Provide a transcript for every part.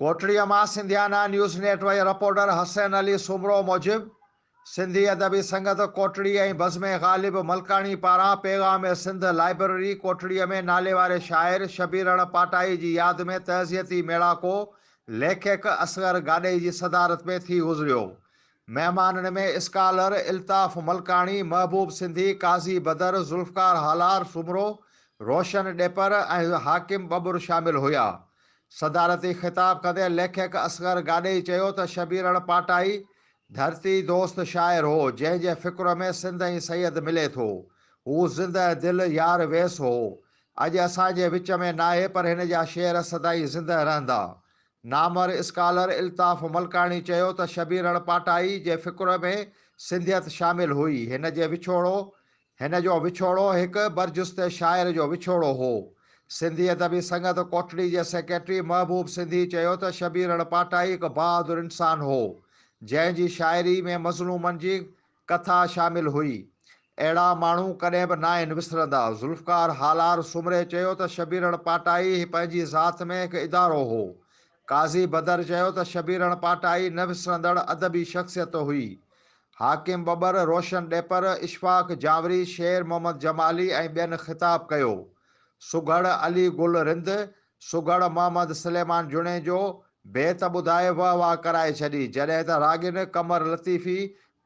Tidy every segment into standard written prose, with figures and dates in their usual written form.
ڪوٽڙيء مان Sindhiana news network reporter Hussain Ali Soomro موجب، سنڌي ادبي سنگت ڪوٽڙي ۽ بزم غالب ملڪاڻي پاران پيغام سنڌ لائبرري ڪوٽڙيء ۾ ناليواري شاعر شبيرڻ پاٽائي جي ياد ۾ تعزيتي ميڙاڪو ليکڪ اصغر گاڏهي جي صدارت ۾ ٿي گذريو. مهمانن ۾ اسڪالر الطاف ملڪاڻي، محبوب سنڌي، قاضي بدر، ذوالفقار هالار سومرو، روشن ڏيپر ۽ حاڪم ٻٻر شامل هيا. صدارتي خطاب ڪندي ليکڪ اصغر گاڏهي چيو ته شبيرڻ پاٽائي ڌرتي دوست شاعر هو، جنهن جي فڪر ۾ سنڌ ۽ سيد ملي ٿو. هو زندهه دل يار ويس هو. اڄ اسان جي وچ ۾ ناهي پر هن جا شعر سدائين زندهه رهندا. نامور اسڪالر الطاف ملڪاڻي چيو ته شبيرڻ پاٽائي جي فڪر ۾ سنڌيت شامل هئي، هن جي وڇوڙو هن جو وڇوڙو هڪ برجستي شاعر جو وڇوڙو هو. سنڌي ادبي سنگت ڪوٽڙي جي سيڪريٽري محبوب سنڌي چيو ته شبيرڻ پاٽائي هڪ بهادر انسان هو، جنهن جي شاعري ۾ مظلومن جي ڪٿا شامل هئي. اهڙا ماڻهو ڪڏهن به ناهن وسرندا. ذوالفقار هالار سومري چيو ته شبيرڻ پاٽائي پنهنجي ذات ۾ هڪ ادارو هو. قاضي بدر چيو ته شبيرڻ پاٽائي نه وسرندڙ ادبي شخصيت هئي. حاڪم ٻٻر، روشن ڏيپر، اشفاق جانوري، شير محمد جمالي ۽ ٻين خطاب ڪيو. سگهڙ علي گل رند، سگهڙ محمد سليمان جوڻيجو بيت ٻڌائي وهه واهه ڪرائي ڇڏي، جڏهن ته راڳين قمر لطيفي،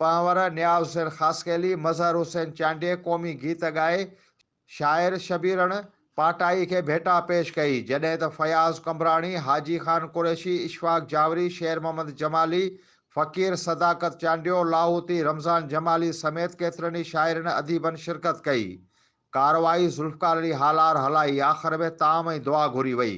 پنهور، نياز حسين خاصخيلي، مظهر حسين چانڊيي قومي گيت ڳائي شاعر شبيرڻ پاٽائي کي ڀيٽا پيش ڪئي، جڏهن ته فياض قمبراڻي، حاجي خان قريشي، اشفاق جانوري، شير محمد جمالي، فقير صداقت چانڊيو، لاهوتي رمضان جمالي سميت ڪيترن ئي شاعرن اديبن شرڪت ڪئي. ڪارروائي ذوالفقار علي هالار هلائي، آخر ۾ طعام ۽ دعا گهري وئي.